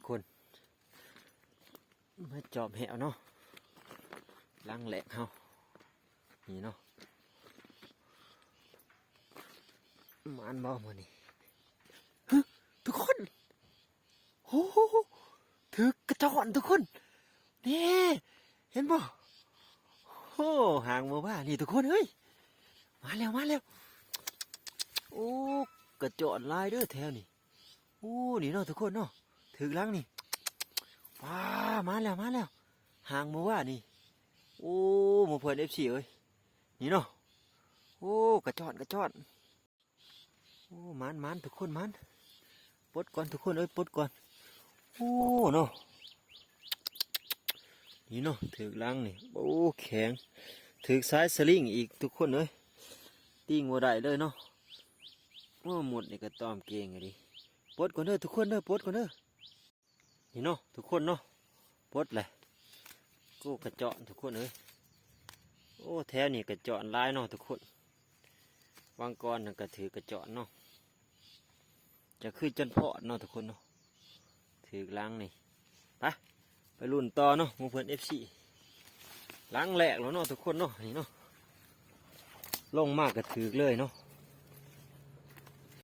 ຄົນ ມາຈອບແຫ້ວເນາະ ຫຼັງແລກເຮົາ ນີ້ເນາະ ໝານບໍ່ມື້ນີ້? ຮະ ທຸກຄົນ ໂອ້ໂຫ ຖືກກະຈອນທຸກຄົນ ແນ່ ເຫັນບໍ່? ໂອ້ ຫາງບໍ່ວ່ານີ້ທຸກຄົນເອີຍ ມາແລ້ວ ມາແລ້ວ ໂອ້ ກະຈອນຫຼາຍເດີແຖວນີ້ ໂອ້ ນີ້ເນາະທຸກຄົນເນາະ ຖືກຫຼັງນີ້ ວ້າ ມາແລ້ວ ມາແລ້ວ ຫາງບໍ່ວ່ານີ້ ໂອ້ ໝູ່ເພື່ອນເອັຟຊີເອີຍ ນີ້ເນາະ ໂອ້ ກະຈອນ ກະຈອນ ໂອ້ ໝານ ໝານ ທຸກຄົນ ໝານ ປົດກ່ອນທຸກຄົນເອີຍ ປົດກ່ອນ ໂອ້ ເນາະ ນີ້ເນາະ ຖືກຫຼັງນີ້ ໂອ້ ແຂງ ຖືກສາຍສະລິງອີກທຸກຄົນເອີຍ ຕີງບໍ່ໄດ້ເລີຍເນາະ ໂອ້ ໝົດນີ້ກະຕ້ອມເກັ່ງອີ່ຫຼີ ປົດກ່ອນເດີທຸກຄົນເດີ ປົດກ່ອນເດີ. ນີ້ເນາະທຸກຄົນເນາະ ປົດແຫຼະ ໂອ້ ກະຈອນທຸກຄົນເອີຍ ໂອ້ ແຖວນີ້ກະຈອນຫຼາຍເນາະທຸກຄົນ ຫວ່າງກ່ອນນັ້ນກະຖືກກະຈອນເນາະ ຈະຄືຈະພໍດເນາະທຸກຄົນເນາະ ຖືກຫຼັງນີ້ ໄປ ໄປລຸ້ນຕໍ່ເນາະ ໝູ່ເພື່ອນເອັຟຊີ ຫຼັງແລກແລ້ວເນາະທຸກຄົນເນາະ ນີ້ເນາະ ລົງມາກະຖືກເລີຍເນາະ